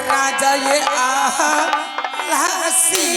राजा ये आहा लासी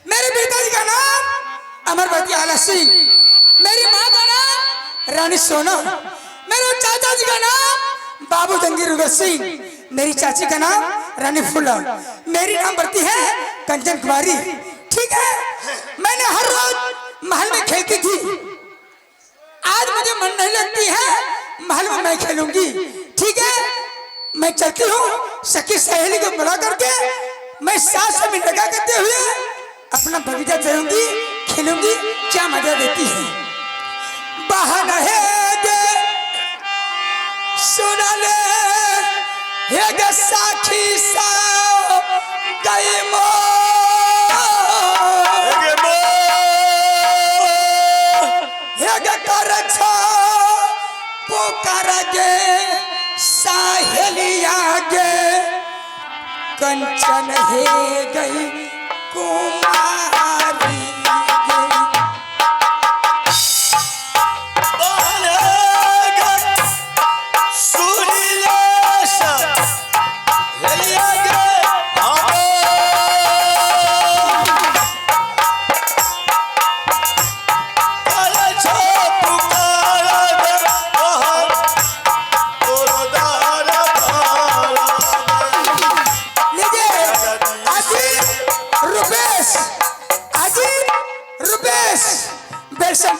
मेरे पिताजी का नाम अमरवती आला सिंह, मेरी माँ का नाम रानी सोना, मेरे चाचा जी का नाम बाबू जंगीर रुदल सिंह, मेरी चाची का नाम रानी फूला, मेरी नाम बढ़ती है कंचन कुमारी। ठीक है, मैंने हर रोज महल में खेलती थी, आज मुझे मन नहीं लगती है, महल में मैं खेलूंगी। ठीक है, मैं चलती हूँ, सखी सहेली को बुला करके मैं सास में लगा करते हुए अपना बगीचा चलूंगी, खेलूंगी, क्या मजा देती है। बहन है गे सुन ले हे गे साखी सा गई मो हे गे कर छो पुकार गे साहेलिया गे कंचन हे गई कुमारी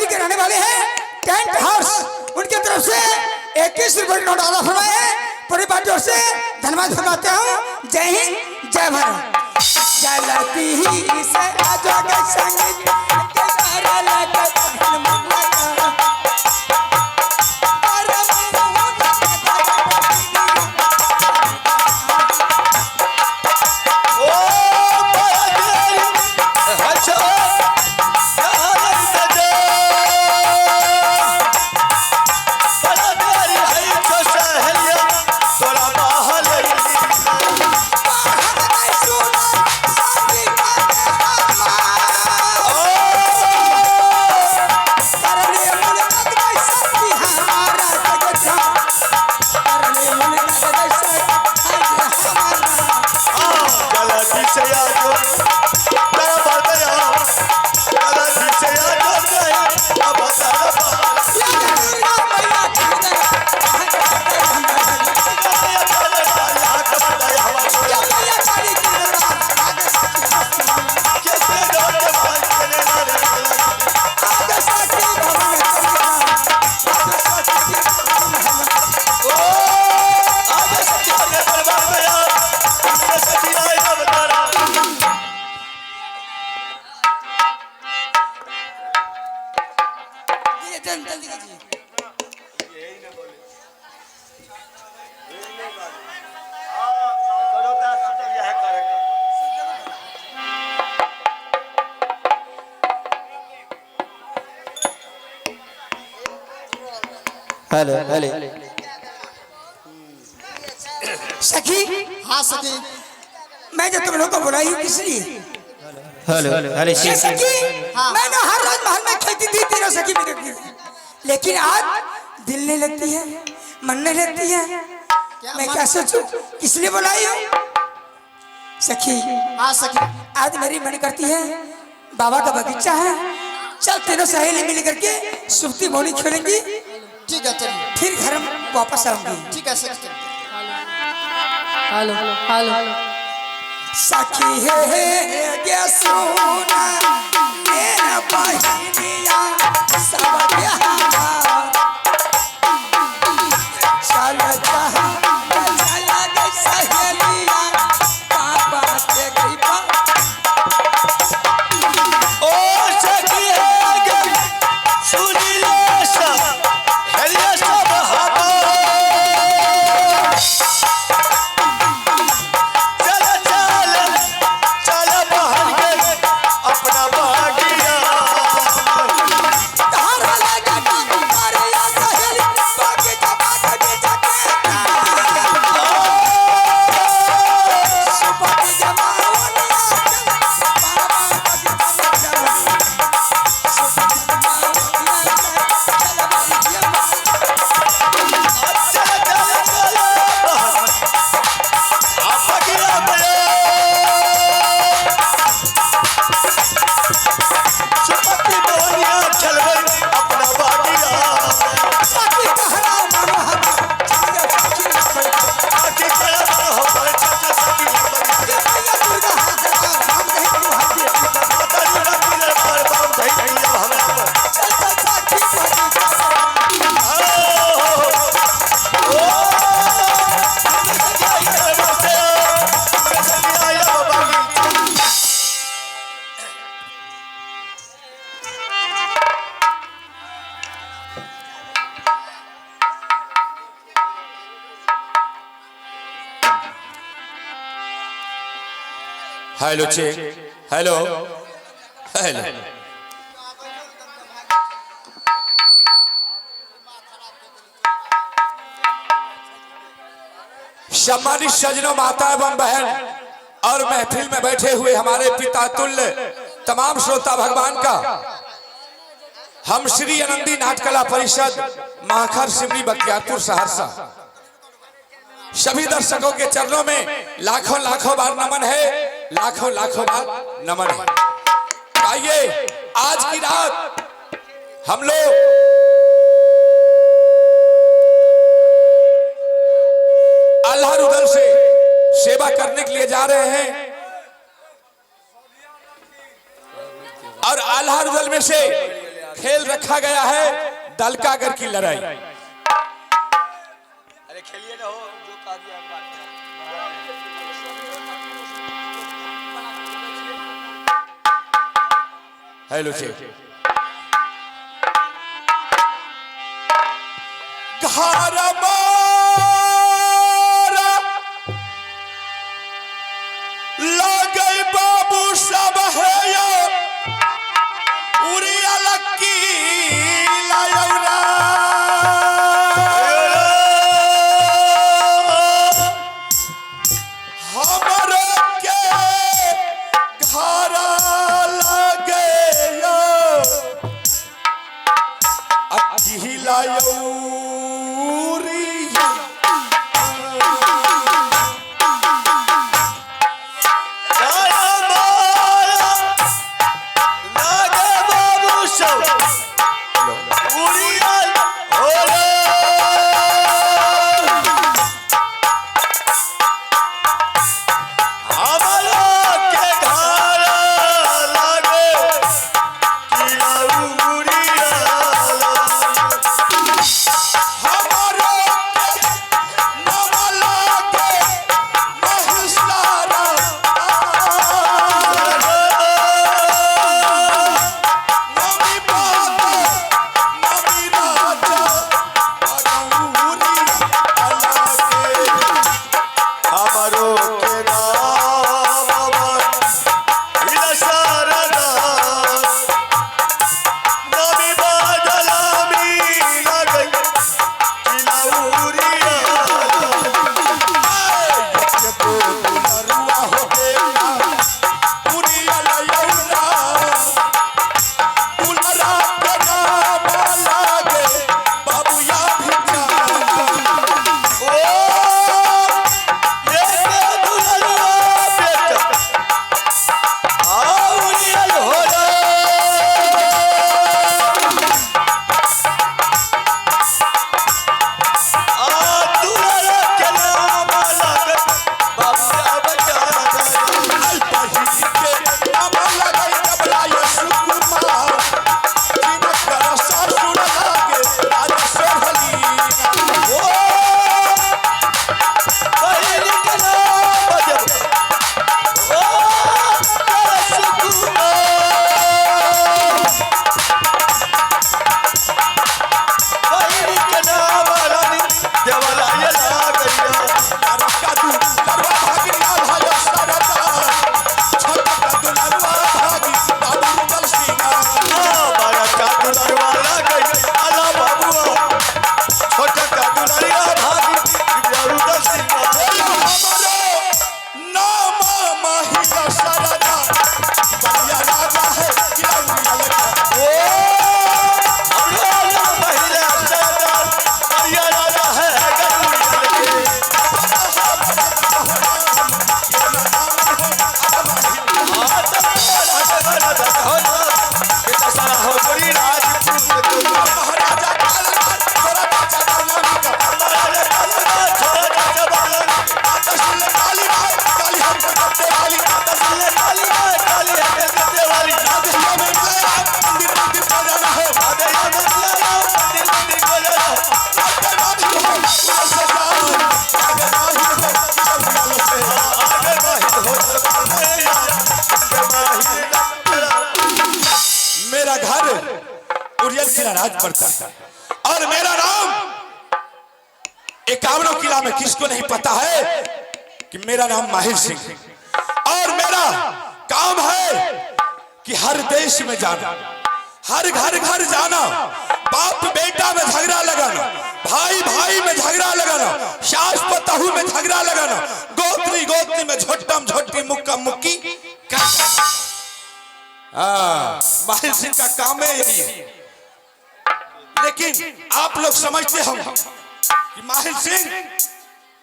के रहने वाले हैं टेंट हाउस, उनके तरफ से 21 रुपए नोट अदा फरमाए हैं। पूरी पार्टी से धन्यवाद फरमाते हूँ। जय हिंद, जय भारत। जलती ही से संगीत Oh! जल्दी कीजिए। हेलो हेलो सखी। हाँ सखी। मैं जो तुम लोग को बुलाई हूँ किस लिए? हेलो हेलो ये सखी, मैं ना हर रोज महल में खेलती थी, तीनों सखी भी देखती थी, लेकिन आज दिल नहीं लगती है, मन नहीं लगती है। मैं क्या सोचूं, किस लिए बुलाई हूँ सखी? हाँ सखी। आज मेरी मन करती है, बाबा का बगीचा है, चल तीनों सहेली मिल करके सुप्ती मोनी खेलेंगी। ठीक है चलिए। फिर घर वापस आऊंगी। ठीक है सखी। हेलो हेलो सखी हे गे सोना मेरा बहिनिया सब के हमार। चल चल चल गई सहेलिया पापा के गई बा। ओ सखी हे गई सुनी ले सब हेलिया सब हमार। चल चल चल बहन के अपना बागिया। धारा लगा मारे या सहेली बाकी जमा के बेटा के सुपति जमावनिया चल बाबा बगीचा में चल सुपति जमावनिया चल चल बगीचा में। चल चल चल बहन आ बगिया में सुपति बहनिया चलबै अपना बागिया। सखी कहरा मानो हम चल सखी रखै आके चल हो पर चाचा सखी हमर। मैया दुर्गा हाथ राम कहीं तू हाथ माता दुर्गा पीर पर बाम धई धई हमरा पर। चल चल सखी बगीचा में। हेलो चेक हेलो हेलो सम्मानित सज्जनों, माता एवं बहन और महफिल में बैठे हुए हमारे पिता तुल्य तमाम श्रोता भगवान का, हम श्री आनंदी नाटकला परिषद महाखर सिमरी बख्तियारपुर सहरसा सभी दर्शकों के चरणों में लाखों लाखों बार नमन है, लाखों लाखों बार नमन है। आइए आज की रात हम लोग अल्लाह रुदल से सेवा करने के लिए जा रहे हैं और अल्लाह रुदल में से खेल रखा गया है दलकागर की लड़ाई। अरे खेलिए ना हो जो कह दिया हम बात। हेलो चेक घर मारा लगई बाबू सब है यो उरिया लक्की लायौरा। हमरो के घर लगे यो अखिला यौरिया। उड़िया। मेरा घर उरियल किला राज पड़ता है और मेरा नाम 51 किला में किसको नहीं पता है कि मेरा नाम माहिर सिंह और मेरा काम है कि हर देश में जाना, हर घर घर जाना, बाप बेटा में झगड़ा लगाना, भाई भाई में झगड़ा लगाना, सास पतहू में झगड़ा लगाना, गोतनी गोतनी में झोटम झोटी मुक्का मुक्की। हाँ, माहिर सिंह का काम है यही है। लेकिन आप लोग समझते हो कि माहिर सिंह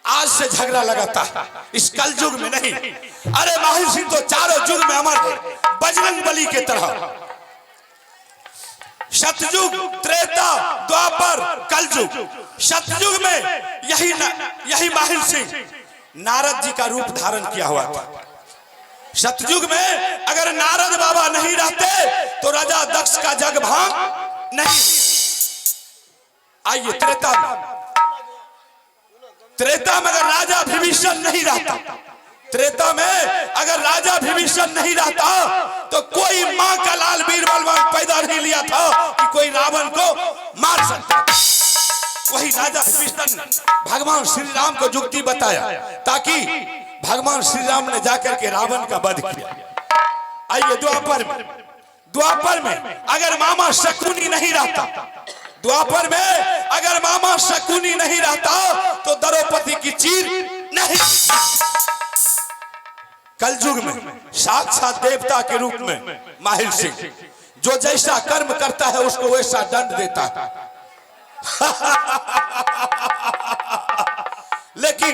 आज से झगड़ा लगाता है, इस कलयुग में नहीं। अरे माहिर सिंह तो चारों युग में अमर है, बजरंग बली के तरह। सतयुग, त्रेता, द्वापर, कलयुग। सतयुग में यही माहिर सिंह नारद जी का रूप धारण किया हुआ था। सतयुग में अगर नारद बाबा नहीं रहते तो राजा दक्ष का जग भांग नहीं। आइए त्रेता में, त्रेता में अगर राजा विभीषण नहीं रहता, त्रेता में अगर राजा विभीषण नहीं रहता तो कोई मां का लाल वीर बलवान पैदा नहीं लिया था कि कोई रावण को मार सकता था। वही राजा विभीषण भगवान श्री राम को जुक्ति बताया ताकि भगवान श्री राम ने जाकर के रावण का वध किया। आइए द्वापर में, द्वापर में अगर मामा शकुनी नहीं रहता, द्वापर में अगर मामा शकुनी नहीं रहता तो द्रौपदी की चीर नहीं। कलयुग में साक्षात देवता के रूप में माहिर सिंह जो जैसा कर्म करता है उसको वैसा दंड देता है। लेकिन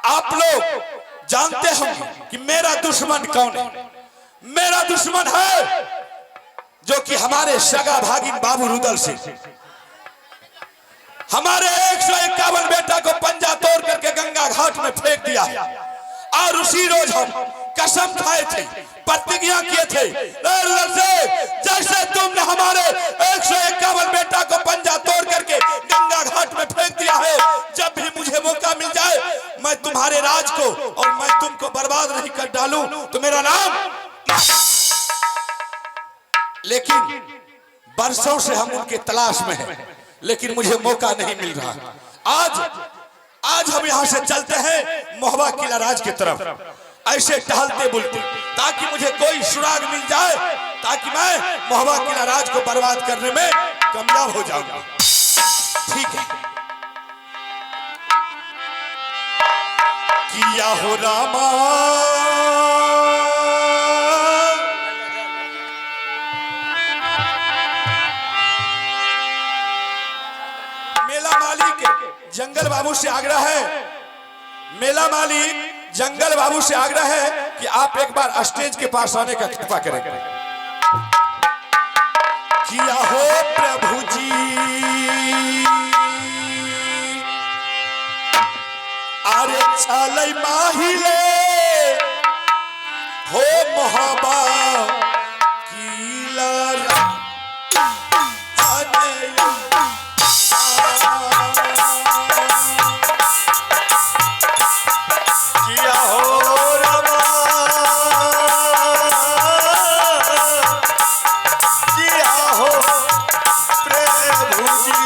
आप लोग जानते होंगे कि मेरा दुश्मन कौन है। मेरा दुश्मन है जो कि हमारे सगा भागिन बाबू रुदल सिंह, हमारे 151 बेटा को पंजा तोड़ करके गंगा घाट में फेंक दिया है। और उसी रोज हम कसम खाए थे, प्रतिज्ञा किए थे, से जैसे तुमने हमारे 151 बेटा को पंजा तोड़ करके गंगा घाट में फेंक दिया है, जब भी मुझे मौका मिल जाए मैं तुम्हारे राज को और मैं तुमको बर्बाद नहीं कर डालूं तो मेरा नाम। लेकिन बरसों से हम उनके तलाश में हैं, लेकिन मुझे मौका नहीं मिल रहा। आज हम यहां से चलते हैं मोहबा किला राज की तरफ, ऐसे टहलते बुलते, ताकि मुझे कोई सुराग मिल जाए, ताकि मैं मोहबा किला राज को बर्बाद करने में कामयाब हो जाऊंगा। ठीक है। किया हो रामा मेला मालिक जंगल बाबू से आग्रह है, मेला मालिक जंगल बाबू से आग्रह है कि आप एक बार स्टेज के पास आने का कृपा करें। किया हो प्रभु जी अरे चलै माहिले हो मोहबा किला किया हो रमा, किया हो प्रभु जी,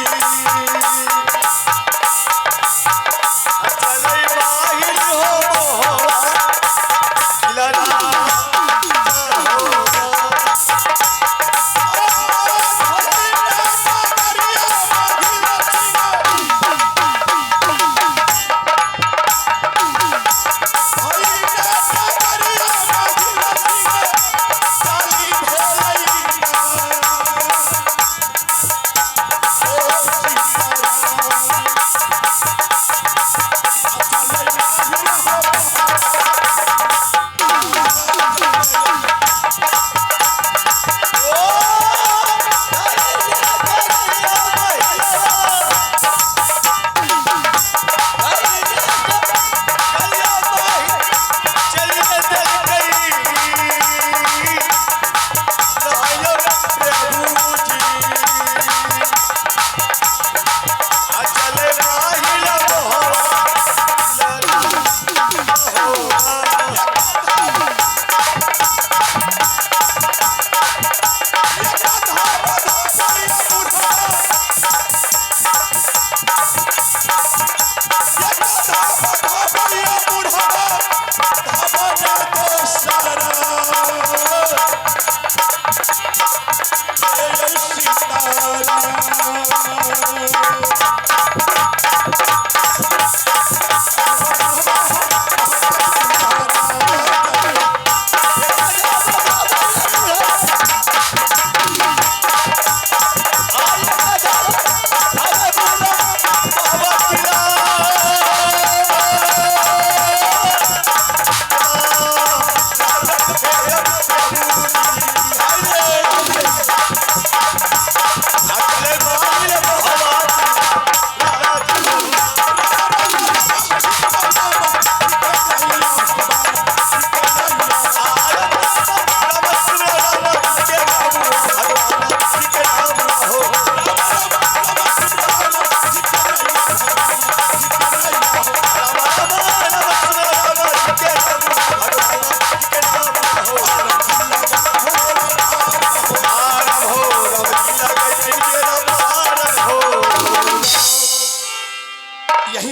चलै माहिल हो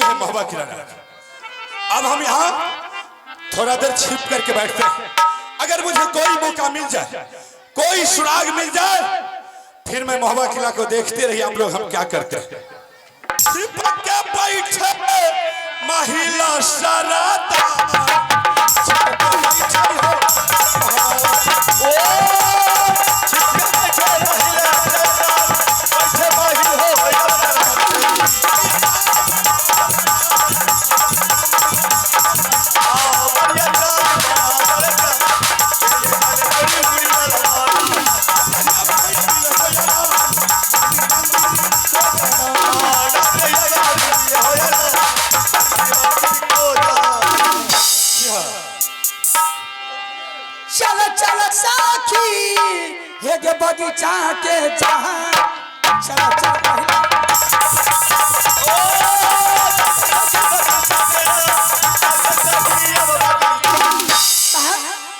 है महुआ किला। अब हम यहाँ थोड़ा देर छिप करके बैठते हैं। अगर मुझे कोई मौका मिल जाए, कोई सुराग मिल जाए, फिर मैं महोबा किला को देखते रहिए आप लोग हम क्या करते हैं। छिप के बैठे महिला सराता, छिप के बैठे हो ओ छिप के बैठे महिला सराता, बैठे महिला हो चल चल साखी हे गे बगीचा के जहां, चल चल महिला।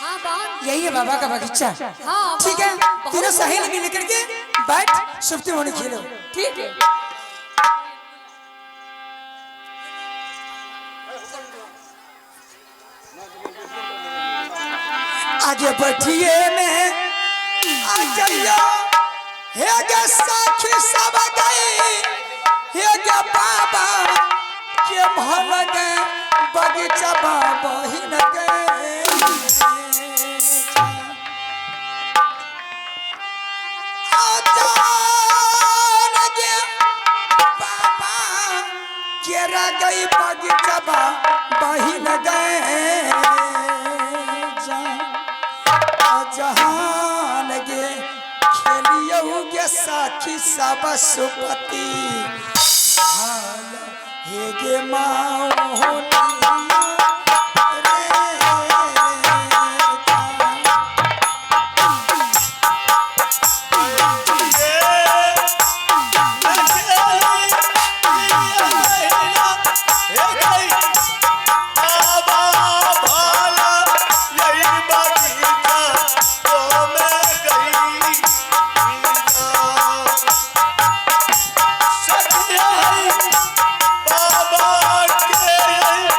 हाँ बहन। यही है बाबा का बगीचा। हाँ ठीक है, बहुत तीनों सहेली मिल करके बैठ सुप्ति होने खेलो। ठीक है। आगे बैठिए में आ जाइयो हे गे साखी सब गई, हे गे बाबा के भल गे बगीचा बाबा ही न गए। बाबा केरा गई बगीचा बाबा ही न गए। जहान गे खेलियो गे साखी सब सुपति हाल हे गे माओ बाबा के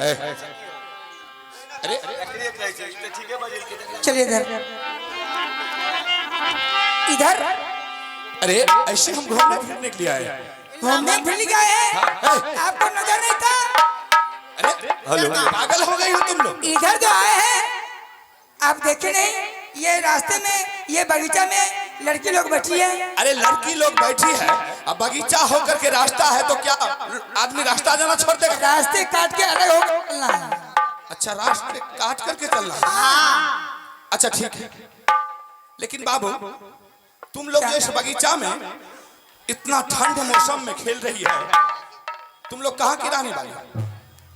अरे चलिए इधर इधर। अरे ऐसे हम घूमने फिरने के लिए आए। घूमने फिरने के आए हैं? आपको नजर नहीं था? अरे हेलो, पागल हो गई हो तुम लोग। इधर जो आए हैं आप देखे नहीं, ये रास्ते में ये बगीचा में लड़की लोग बैठी है। अरे लड़की लोग बैठी है, अब बगीचा होकर के रास्ता है तो क्या आदमी रास्ता जाना छोड़ देगा? रास्ते काट के अलग होकर चलना है। अच्छा, रास्ते काट करके चलना है। अच्छा ठीक है, लेकिन बाबू तुम लोग जो इस बगीचा में इतना ठंड मौसम में खेल रही है, तुम लोग कहाँ की रहने वाली?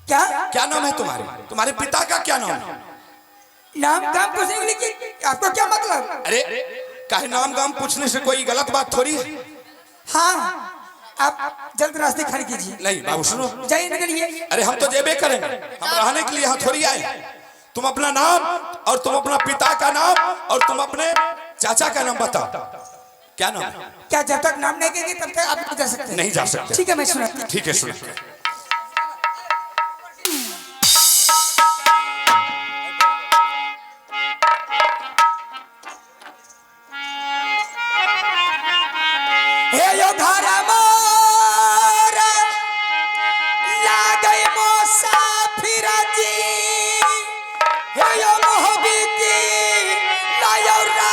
क्या क्या नाम है तुम्हारे? तुम्हारे पिता का क्या नाम है? नाम काम पूछने के लिए आपको क्या मतलब? अरे काहे नाम गाम पूछने से कोई गलत बात थोड़ी है। हाँ, आप जल्द रास्ते खाली कीजिए। नहीं बाबू सुनो, जाइए निकलिए। अरे हम तो जेबे करेंगे, हम रहने के लिए यहाँ थोड़ी आए। तुम अपना नाम और तुम अपना पिता का नाम और तुम अपने चाचा का नाम बताओ। क्या नाम है? क्या जब तक नाम नहीं कहेंगे तब तक आप नहीं जा सकते? नहीं जा सकते। ठीक है, मैं सुनाती हूँ। ठीक है सुना। हे यो धारा मोरा लागै मुसाफिर जी, हे यो मोहबी लायो रा,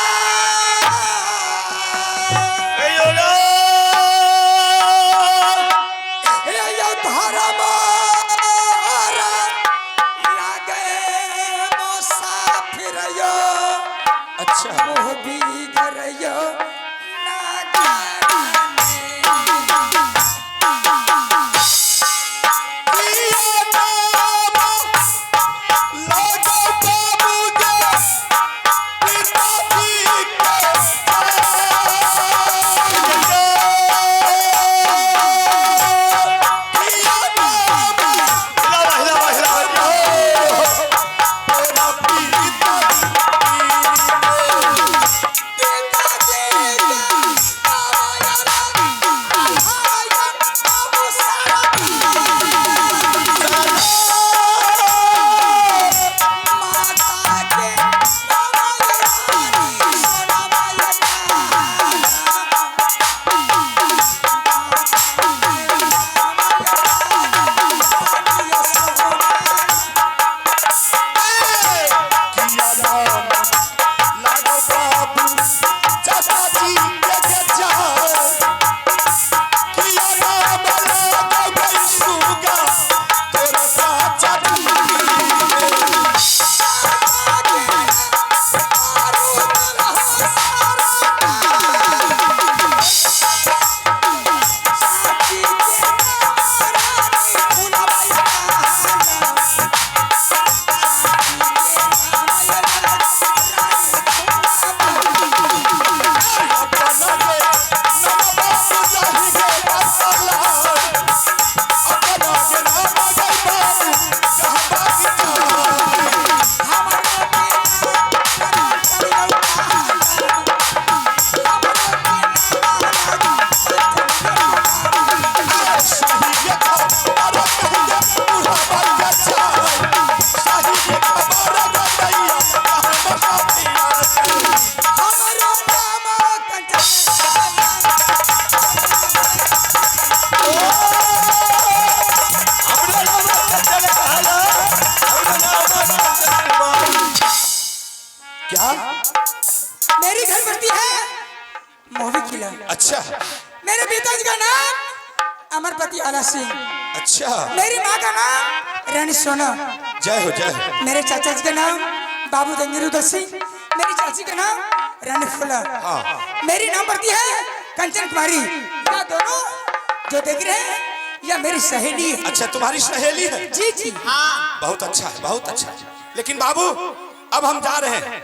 हे यो धारा मोरा लागै मुसाफिर यो। अच्छा, मोहबी घर यो क्या मेरी घर बसती है मोहबी किला। अच्छा, मेरे पिताजी का नाम अमरपति आला सिंह। अच्छा, मेरी माँ का नाम रानी सोना। जय हो जय हो। मेरे चाचा जी का नाम बाबू दंगीरुद्र सिंह। मेरी चाची का नाम रानी फुला। हाँ। मेरी नाम पड़ती है कंचन कुमारी। या दोनों जो देख रहे हैं या मेरी सहेली है। अच्छा, तुम्हारी सहेली है? जी जी। हाँ, बहुत अच्छा है, बहुत अच्छा है। लेकिन बाबू अब हम जा रहे हैं।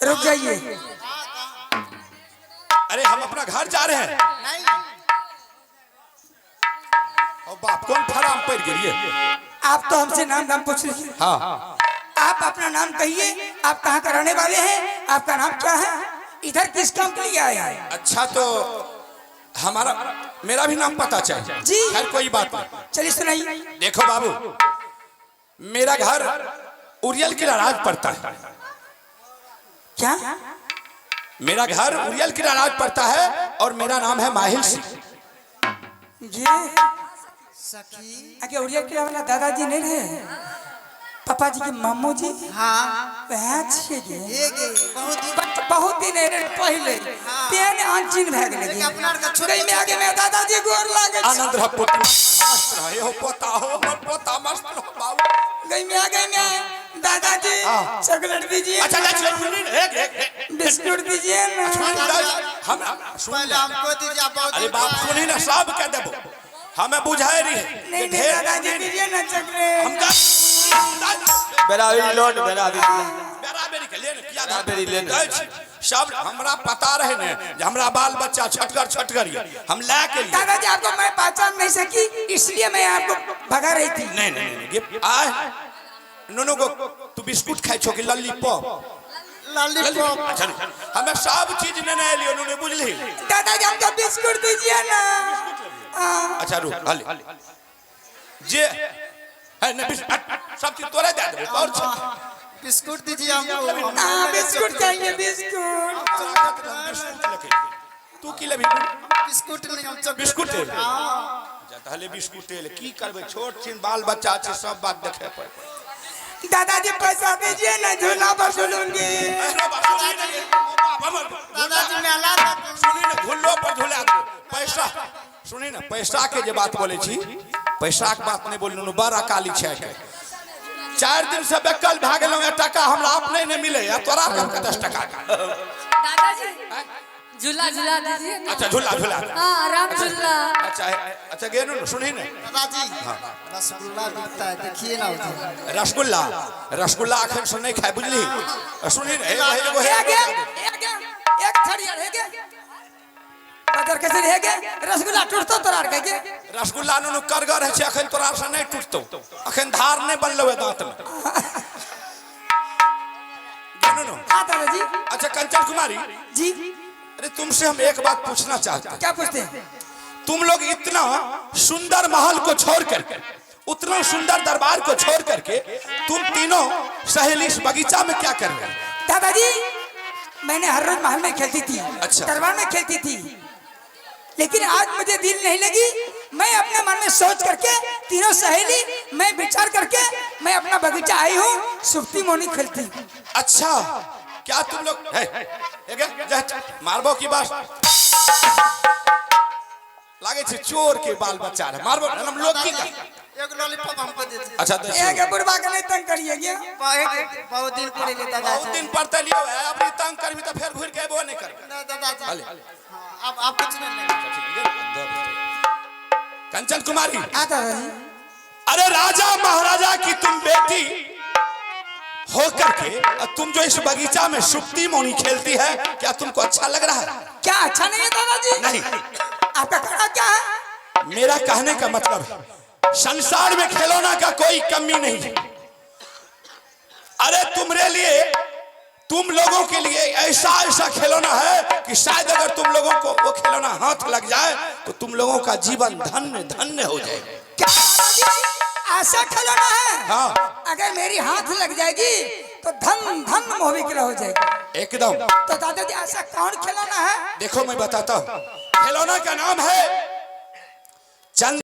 रुक जाइए। अरे हम अपना घर जा रहे हैं। नहीं और बाप कौन फराम पड़ गई? आप तो हमसे नाम नाम पूछ रहे हैं। हाँ, आप अपना नाम कहिए, आप कहाँ का रहने वाले हैं, आपका नाम क्या है, इधर किस काम के लिए आए हैं? अच्छा, तो हमारा मेरा भी नाम पता चाहिए जी। खैर कोई बात नहीं। चलिए सुनाइए। देखो बाबू, मेरा घर उरियल किला राज पड़ता है। क्या? मेरा घर उरियल किला राज पड़ता है और मेरा नाम है माहिल सिंह। ये सखी। आगे उड़िया के वाला दादाजी नहीं रहे, पापा जी के मामू जी। हाँ। वह छिए गे। ये गे बहुत दिन। बट बहुत दिन रहे पहले तेन अनचिन भए गेलै। लेकिन अपना आर के छोट गई में आगे में दादाजी गोर लागे। आनंद रह पोती, मस्त रह हो पोता हो, हमर पोता मस्त रह बाबू। गई में आगे में दादाजी चॉकलेट दीजिए। अच्छा अच्छा, सुनी ना, एक एक बिस्कुट दीजिए ना। हम सुन पहले हमको दीजिए आप बहुत अरे बाप सुनी ना, सब के देबो, हमें बुझाए रही नहीं नहीं दादाजी दीजिए ना चॉकलेट। हम बेराबेरी लोन बेराबेरी बेराबेरी के लेन किया बेराबेरी लेन। सब हमरा पता रहे ने जे हमरा बाल बच्चा छटगर छटगर ये हम ला के लिए। दादाजी आपको मैं पहचान नहीं सकी इसलिए मैं आपको भगा रही थी। नहीं नहीं नहीं ये आय नुनु को तू बिस्कुट खाइ छो कि लॉलीपॉप? लॉलीपॉप। अच्छा हमें सब चीज ने लियो नुनु, बुझली? दादाजी हमको बिस्कुट दीजिए ना। अच्छा रुक हले जे है ने सब चीज तोरे दे देबो और छै। बिस्कुट दीजिए हमको। हाँ बिस्कुट चाहिए बिस्कुट। तू की लेबी? बिस्कुट नहीं हम चॉकलेट। बिस्कुट ले। अच्छा तहले बिस्कुट ले की करबे, छोट छिन बाल बच्चा छै सब बात देखे पड़े। दादाजी पैसा दीजिए ना, झूला पर झूलूंगी। दादाजी मेला सुनी ना, झूलो पर झूला दो पैसा। सुनी ना, पैसा के जे बात बोले छी, पैसा के बात नहीं बोलू, बड़ अकाली छै। 4 दिन से बेकल भए गेलहुँ, टाका हमरा अपने नहीं मिले या तोरा के 10 टका। दादाजी झूला झूला दीजिए ना। अच्छा झूला झूला। हाँ राम झूला। अच्छा अच्छा गेनू ना, सुनी ना दादाजी रसगुल्ला बिकता है देखिए ना उधर। रसगुल्ला रसगुल्ला अखन से नहीं खाए बुझली। सुनी ना, एगो एक छड़ी है गे बाजार कैसे रह गे रसगुल्ला टूटतो तोरा के गे। रसगुल्ला नुनु करगर है छै, अखन तोरा से नहीं टूटतो, अखन धार नहीं बनलो है दांत में। गेनू नु। हाँ दादाजी। अच्छा कंचन कुमारी जी। अरे तुमसे हम एक बात पूछना चाहते हैं। क्या पूछते हैं? तुम लोग इतना सुंदर महल को छोड़ करके, उतना सुंदर दरबार को छोड़ करके तुम तीनों सहेली इस बगीचा में क्या कर रहे हैं? दादाजी मैंने हर रोज महल में खेलती थी। अच्छा। दरबार में खेलती थी, लेकिन आज मुझे दिल नहीं लगी। मैं अपने मन में सोच करके तीनों सहेली मैं विचार करके मैं अपना बगीचा आई हूँ, सुप्ती मोनी खेलती। अच्छा क्या तुम लोग मारबो की बात लागे छे चोर के बाल बच्चा रहे मारबो हम लोग की एक लॉलीपॉप हमको दीजिए। अच्छा एक बुढ़वा के नहीं तंग करिए गया। बहुत दिन पर ले दादाजी। बहुत दिन पर त लियो है, अबरी तंग करबी त फेर घुर के एबो नहीं करबी। ना दादाजी। हां अब आप कुछ नहीं लेंगे। कंचन कुमारी। हां दादाजी। अरे राजा महाराजा की तुम बेटी हो करके तुम जो इस बगीचा में सुप्ती मोनी खेलती है, क्या तुमको अच्छा लग रहा है? क्या अच्छा नहीं है दादाजी? नहीं। आपका कहना क्या है? मेरा कहने का मतलब है संसार में खिलौना का कोई कमी नहीं है। अरे तुम्हारे लिए, तुम लोगों के लिए ऐसा ऐसा खिलौना है कि शायद अगर तुम लोगों को वो खिलौना हाथ लग जाए तो तुम लोगों का जीवन धन्य धन्य हो जाए। क्या ऐसा खिलौना है? हाँ। अगर मेरी हाथ लग जाएगी तो धन धन मोहबिक हो जाएगी एकदम। तो दादाजी ऐसा कौन खिलौना है? देखो मैं बताता हूँ, खिलौना का नाम है चंद।